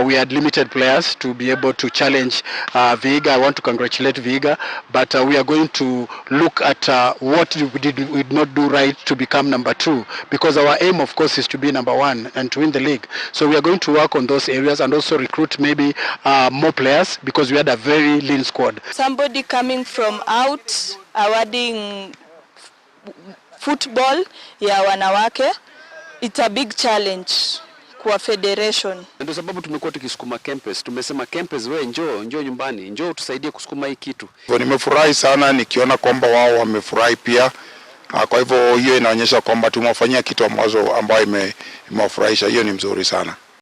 We had limited players to be able to challenge Vihiga. I want to congratulate Vihiga, but we are going to look at what we did not do right to become number two, because our aim, of course, is to be number one and to win the league. So we are going to work on those areas and also recruit maybe more players, because we had a very lean squad. Somebody coming from out awarding football ya wanawake, it's a big challenge kwa federation. Ndio sababu tumekuwa tukisukuma Kempes. Tumesema, "Kempes, wewe njoo, njoo nyumbani, njoo tusaidie kusukuma hii kitu." Nimefurahi sana nikiona kwamba wao wamefurahi pia. Kwa hivyo hiyo inaonyesha kwamba tumewafanyia kitu ambazo ambayo imewafurahisha. Hiyo ni mzuri sana.